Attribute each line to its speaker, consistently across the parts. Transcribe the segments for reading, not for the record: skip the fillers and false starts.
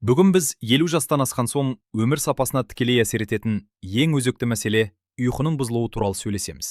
Speaker 1: Бүгін біз 50 жастан асқан соң өмір сапасына тікелей әсер ететін ең өзекті мәселе – ұйқының бұзылуы туралы сөйлесеміз.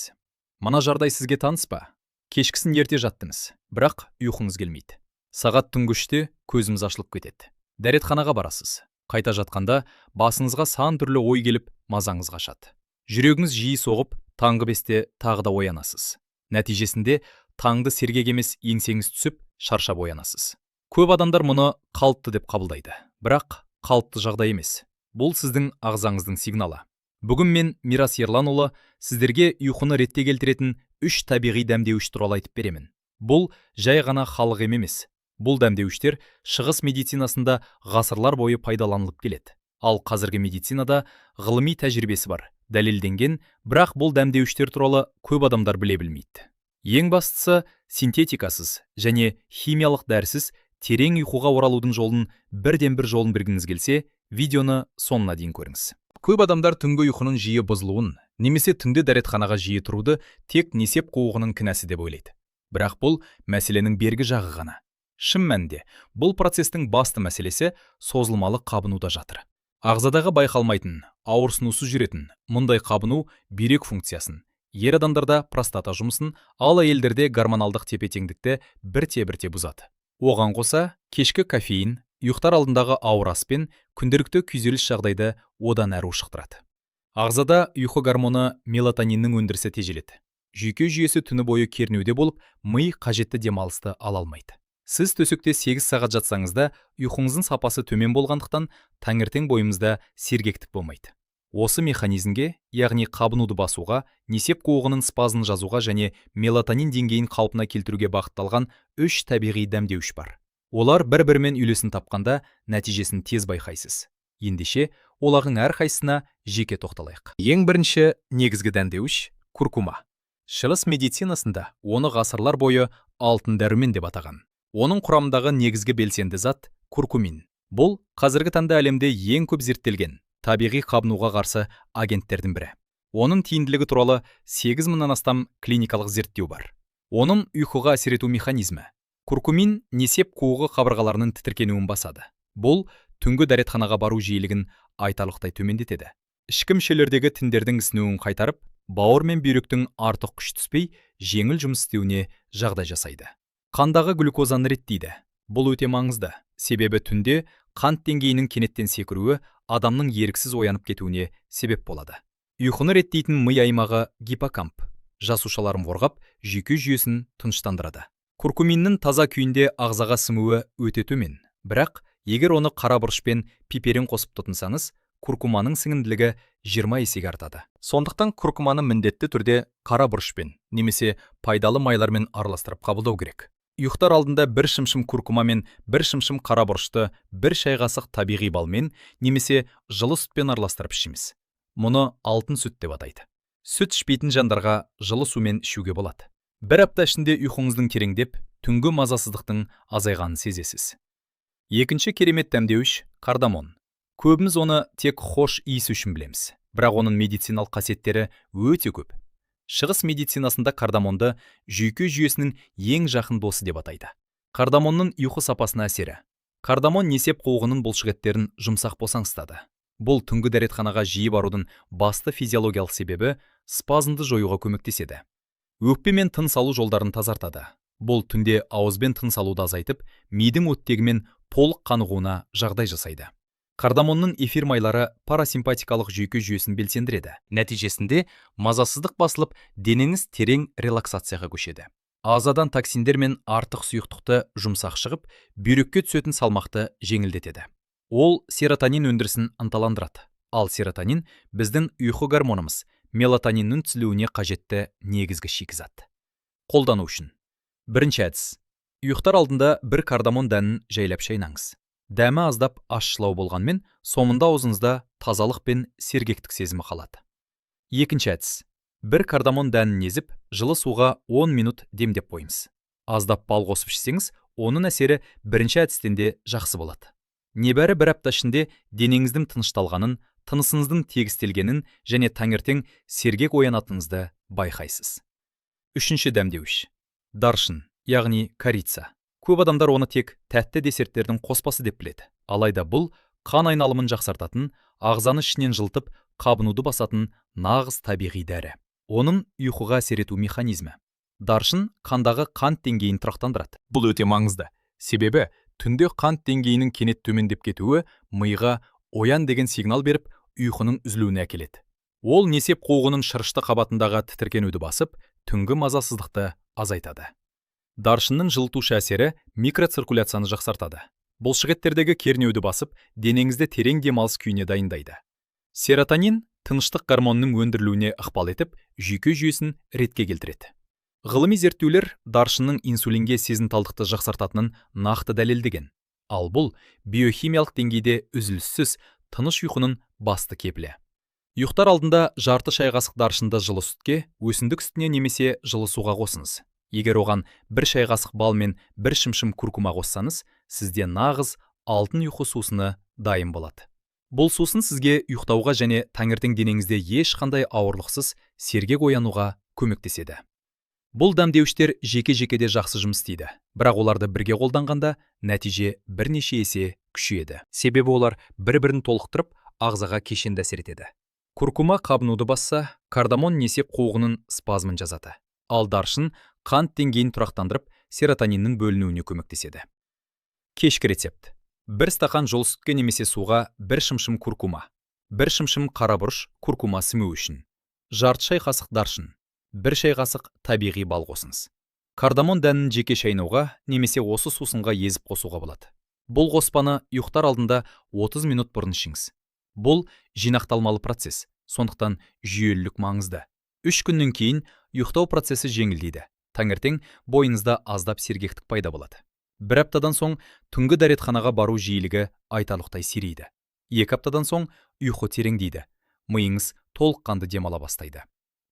Speaker 1: Мына жағдай сізге таныс па? Кешкісін ерте жаттыңыз, бірақ ұйқыңыз келмейді. Сағат түнгі 3-те көзіміз ашылып кетеді. Дәретханаға барасыз. Қайта жатқанда басыңызға сан түрлі ой келіп, мазаңыз қашады. Жүрегіңіз жиі соғып, таңғы 5-те тағы да оянасыз. Нәтижесінде таңды сергек емес, еңсеңіз түсіп, шаршап оянасыз. Көп адамдар мұны қалыпты деп қабылдайды. Бірақ қалыпты жағдай емес. Бұл сіздің ағзаңыздың сигналы. Бүгін мен, Мирас Ерланұлы, сіздерге ұйқыны ретке келтіретін үш табиғи дәмдеуіш туралы айтып беремін. Бұл жай ғана халық емі емес. Бұл дәмдеуіштер шығыс медицинасында ғасырлар бойы пайдаланылып келеді. Ал қазіргі медицинада ғылыми тәжірибесі бар, дәлелденген, бірақ бұл дәмдеуіштер туралы көп адамдар біле білмейді. Ең бастысы, синтетикасыз және химиялық дәрісіз терең ұйқыға оралудың жолын, бірден бір жолын білгіңіз келсе, видеоны соңына дейін көріңіз. Көп адамдар түнгі ұйқының жиі бұзылуын немесе түнде дәретханаға жиі тұруды тек несеп қуығының кінәсі деп ойлайды. Бірақ бұл мәселенің бергі жағы ғана. Шын мәнінде бұл процестің басты мәселесі созылмалы қабынуда жатыр. Ағзадағы байқалмайтын, ауырсынусыз жүретін мұндай қабыну бүйрек функциясын, ер адамдарда простата жұмысын, ал әйелдерде гормоналдық тепе-теңдікті бірте-бірте бұзады. Оған қоса, кешкі кофеин, ұйықтар алдындағы ауыр ас пен күнделікті күйзеліс жағдайды одан әрі ушықтырады. Ағзада ұйқы гормоны мелатониннің өндірісі тежеледі. Жүйке жүйесі түні бойы кернеуде болып, ми қажетті демалысты ала алмайды. Сіз төсекте 8 сағат жатсаңыз да, ұйқыңыздың сапасы төмен болғандықтан, таңертең бойымызда сергектік болмайды. Осы механизмге, яғни қабынуды басуға, несеп қуығының спазмын жазуға және мелатонин деңгейін қалпына келтіруге бағытталған үш табиғи дәмдеуіш бар. Олар бір-бірімен үйлесім тапқанда, нәтижесін тез байқайсыз. Ендеше, олардың әрқайсысына жеке тоқталайық. Ең бірінші негізгі дәмдеуіш – куркума. Шығыс медицинасында оны ғасырлар бойы алтын дәрумен деп атаған. Оның құрамындағы негізгі белсенді зат – куркумин. Бұл қазіргі таңда әлемде ең көп зерттелген табиғи қабынуға қарсы агенттердің бірі. Оның тиімділігі туралы 8 мыңнан астам клиникалық зерттеу бар. Оның ұйқыға әсер ету механизмі. Куркумин несеп қуығы қабырғаларының тітіркенуін басады. Бұл түнгі дәретханаға бару жиілігін айтарлықтай төмендетеді. Ішкі мүшелердегі тіндердің ісінуін қайтарып, бауыр мен бүйректің артық күш түспей, жеңіл жұмыс істеуіне жағдай жасайды. Қандағы глюкозаны реттейді. Бұл өте маңызды, себебі түнде қант деңгейінің кенеттен секіруі адамның еріксіз оянып кетуіне себеп болады. Ұйқыны реттейтін ми аймағы гиппокамп жасушаларын қорғап, жүйке жүйесін тыныштандырады. Куркуминнің таза күйінде ағзаға сіңуі өте төмен, бірақ егер оны қара бұрыш пен пиперин қосып тұтынсаңыз, куркуманың сіңімділігі 20 есеге артады. Сондықтан куркуманы міндетті түрде қара бұрышпен немесе пайдалы майлармен араластырып қабылдау керек. Ұйықтар алдында бір шымшым куркума мен бір шымшым қара бұрышты бір шай қасық табиғи балмен немесе жылы сүтпен араластырып ішеміз. Мұны алтын сүт деп атайды. Сүт ішпейтін жандарға жылы сумен ішуге болады. Бір апта ішінде ұйқыңыздың тереңдеп, түнгі мазасыздықтың азайғанын сезесіз. Екінші керемет дәмдеуіш – кардамон. Көбіміз оны тек хош иісі үшін білеміз, бірақ оның медициналық қасиеттері өте көп. Шығыс медицинасында кардамонды жүйке жүйесінің ең жақын досы деп атайды. Кардамонның ұйқы сапасына әсері. Кардамон несеп қуығының бұлшықеттерін жұмсақ босаңсытады. Бұл түнгі дәретханаға жиі барудың басты физиологиялық себебі спазмды жоюға көмектеседі. Өкпе мен тыныс алу жолдарын тазартады. Бұл түнде ауызбен тыныс алуды азайтып, мидың оттегімен толық қанығуына жағдай жасайды. Кардамонның эфир майлары парасимпатикалық жүйке жүйесін белсендіреді. Нәтижесінде мазасыздық басылып, денеңіз терең релаксацияға көшеді. Ағзадан токсиндер мен артық сұйықтықты жұмсақ шығып, бүйрекке түсетін салмақты жеңілдетеді. Ол серотонин өндірісін ынталандырады. Ал серотонин – біздің ұйқы гормонымыз мелатониннің түзілуіне қажетті негізгі шикізат. Қолдану үшін. Бірінші әдіс. Ұйықтар алдында бір кардамон дәнін жайлап шайнаңыз. Дәмі аздап ащылау болғанмен, соңында аузыңызда тазалық пен сергектік сезімі қалады. Екінші әдіс. Бір кардамон дәнін езіп, жылы суға 10 минут демдеп қойыңыз. Аздап бал қосып ішсеңіз, оның әсері бірінші әдістен де жақсы болады. Небәрі бір апта ішінде денеңіздің тынышталғанын, тынысыңыздың тегістелгенін және таңертең сергек оянатыныңызды байқайсыз. Үшінші дәмдеуіш. Даршын, яғни корица. Көп адамдар оны тек тәтті десерттердің қоспасы деп біледі. Алайда бұл қан айналымын жақсартатын, ағзаны ішінен жылытып, қабынуды басатын нағыз табиғи дәрі. Оның ұйқыға әсер ету механизмі. Даршын қандағы қант деңгейін тұрақтандырады. Бұл өте маңызды. Себебі түнде қант деңгейінің кенет төмендеп кетуі миға «оян» деген сигнал беріп, ұйқының үзілуіне әкеледі. Ол несеп қуығының шырышты қабатындағы тітіркенуді басып, түнгі мазасыздықты азайтады. Даршынның жылытушы әсері микроциркуляцияны жақсартады. Бұлшықеттердегі кернеуді басып, денеңізді терең демалыс күйіне дайындайды. Серотонин тыныштық гормонының өндірілуіне ықпал етіп, жүйке жүйесін ретке келтіреді. Ғылыми зерттеулер даршынның инсулинге сезімталдықты жақсартатынын нақты дәлелдеген. Ал бұл биохимиялық деңгейде үзіліссіз тыныш ұйқының басты кепілі. Ұйықтар алдында жарты шай қасық даршынды жылы сүтке, өсімдік сүтіне немесе жылы суға қосыңыз. Егер оған 1 шай қасық бал мен 1 шымшым куркума қоссаңыз, сізде нағыз алтын ұйқы сусыны дайын болады. Бұл сусын сізге ұйықтауға және таңертең денеңізде ешқандай ауырлықсыз сергек оянуға көмектеседі. Бұл дәмдеуіштер жеке-жекеде жақсы жұмыс істейді, бірақ оларды бірге қолданғанда нәтиже бірнеше есе күшейеді. Себебі олар бір-бірін толықтырып, ағзаға кешенді әсер етеді. Куркума қабынуды басса, кардамон несеп қуығының спазмын жазады. Ал даршын қант деңгейін тұрақтандырып, серотониннің бөлінуіне көмектеседі. Кешкі рецепт. 1 стақан жол сүтке немесе суға 1 шымшым куркума, 1 шымшым қара бұрыш куркума сіңуі үшін, жарты шай қасық даршын, 1 шай қасық табиғи бал қосыңыз. Кардамон дәнін жеке шайнауға немесе осы сусынға езіп қосуға болады. Бұл қоспаны ұйықтар алдында 30 минут бұрын ішіңіз. Бұл жинақталмалы процесс, сондықтан жүйелілік маңызды. 3 күннен кейін ұйықтау процесі жеңілдейді. Таңертең бойыңызда аздап сергектік пайда болады. 1 аптадан соң түнгі дәретханаға бару жиілігі айтарлықтай сирейді. 2 аптадан соң ұйқы тереңдейді. Миыңыз толыққанды демала бастайды.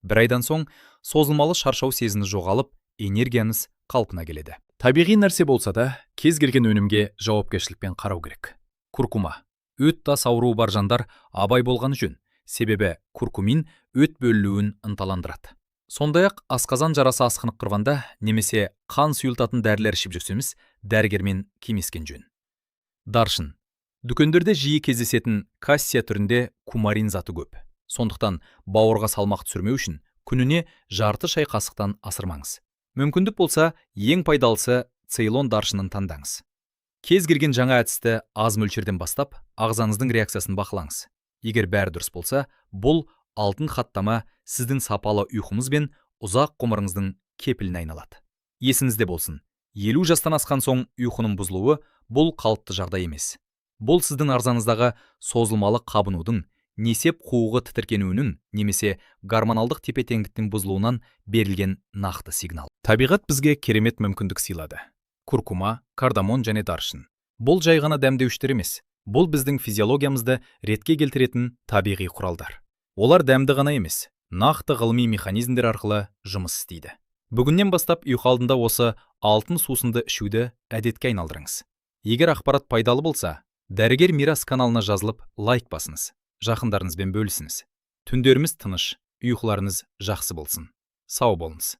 Speaker 1: 1 айдан соң созылмалы шаршау сезімі жоғалып, энергияңыз қалпына келеді. Табиғи нәрсе болса да, кез келген өнімге жауапкершілікпен қарау керек. Куркума. Өт тас ауруы бар жандар абай болғаны жөн, себебі куркумин өт бөлінуін ынталандырады. Сондай-ақ асқазан жарасы асқынып тұрғанда немесе қан сұйылтатын дәрілер ішіп жүрсеңіз, дәрігермен кеңескен жөн. Даршын. Дүкендерде жиі кездесетін кассия түрінде кумарин заты көп. Сондықтан бауырға салмақ түсірмеу үшін күніне жарты шай қасықтан асырмаңыз. Мүмкіндік болса, ең пайдалысы цейлон даршынын таңдаңыз. Кез келген жаңа әдісті аз мөлшерден бастап, ағзаңыздың реакциясын бақылаңыз. Егер бәрі дұрыс болса, бұл алтын хаттама сіздің сапалы ұйқыңыз бен ұзақ ғұмырыңыздың кепіліне айналады. Есіңізде болсын, 50 жастан асқан соң ұйқының бұзылуы бұл қалыпты жағдай емес. Бұл сіздің ағзаңыздағы созылмалы қабынудың, несеп қуығы тітіркенуінің немесе гормоналдық тепе-теңдіктің бұзылуынан берілген нақты сигнал. Табиғат бізге керемет мүмкіндік сыйлады. Куркума, кардамон және даршын. Бұл жай ғана дәмдеуіштер емес. Бұл біздің физиологиямызды ретке келтіретін табиғи құралдар. Олар дәмді ғана емес, нақты ғылыми механизмдер арқылы жұмыс істейді. Бүгіннен бастап ұйқы алдында осы алтын сусынды ішуді әдетке айналдырыңыз. Егер ақпарат пайдалы болса, Дәрігер Мирас каналына жазылып, лайк басыңыз, жақындарыңызбен бөлісіңіз. Түндеріміз тыныш, ұйқыларыңыз жақсы болсын. Сау болыңыз.